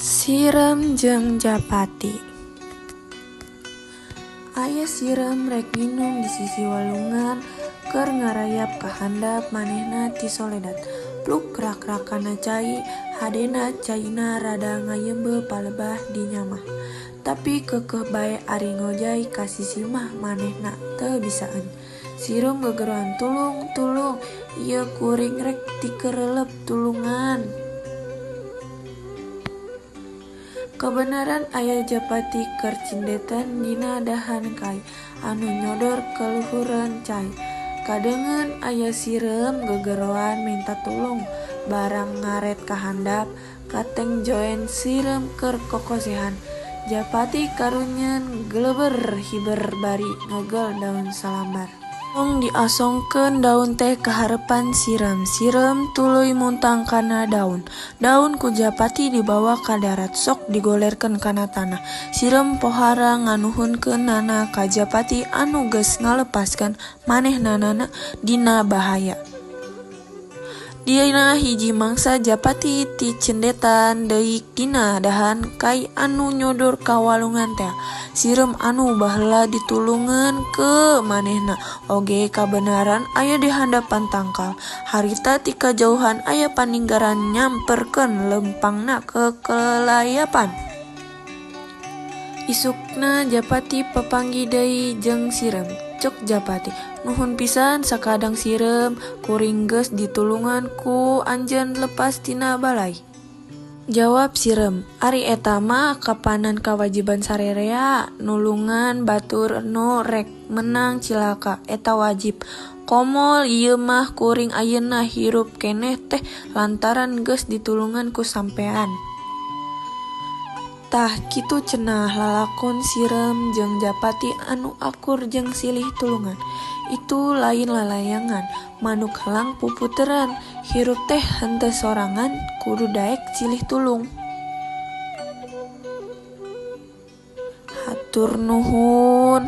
Sireum jeung Japati. Aya sireum rek nginum di sisi walungan keur ngarayap ka handap manehna tisoledat. Pluk rak-rak kana cai, hadena caina rada ngayeumbeul palebah dinya mah. Tapi keukeuh bae ari ngojay ka sisi mah manehna teu bisaeun. Sireum gegeroan, "Tulung, tulung, ieu kuring rek tikeureuleub, tulungan." Kabeneran aya Japati keur cindetan dina dahan kai anu nyodor ka luhureun cai. Kadengen aya sireum gegeroan menta tulung barang ngaret ka handap, katengjoen sireum keur kokosehan. Japati karunyeun geleber hiber bari ngegel daun salambar. Tong diasongkeun daun teh ka hareupan sireum, sireum tuluy muntang kana daun. Daun ku Japati dibawa ka darat sok digolerkeun kana tanah. Sireum pohara nganuhunkeunana ka Japati anu geus ngalepaskeun manehnana dina bahaya. Dina hiji mangsa Japati ticendetan deui dina dahan kai anu nyodor ka walungan tea. Sireum anu baheula ditulungan ke manehna oge kabeneran aya di handapan tangkal. Harita ti kajauhan aya paninggaran nyamperkeun leumpangna kekelayapan. Isukna Japati papanggih deui jeung sireum. Cek Japati, "Nuhun pisan sakadang sireum, kuring geus ditulungan ku anjeun lepas tina balai." Jawab sireum, "Ari eta mah kapanan kawajiban sarerea, nulungan batur nu rek meunang cilaka eta wajib. Komo ieu mah kuring ayeuna hirup keneh teh lantaran geus ditulungan ku sampean." Tah kitu cenah lalakon sireum jeung Japati anu akur jeung silih tulungan. Itu lain lalayangan, manuk helang puputeran, hirup teh henteu sorangan kudu daek silih tulung. Hatur nuhun.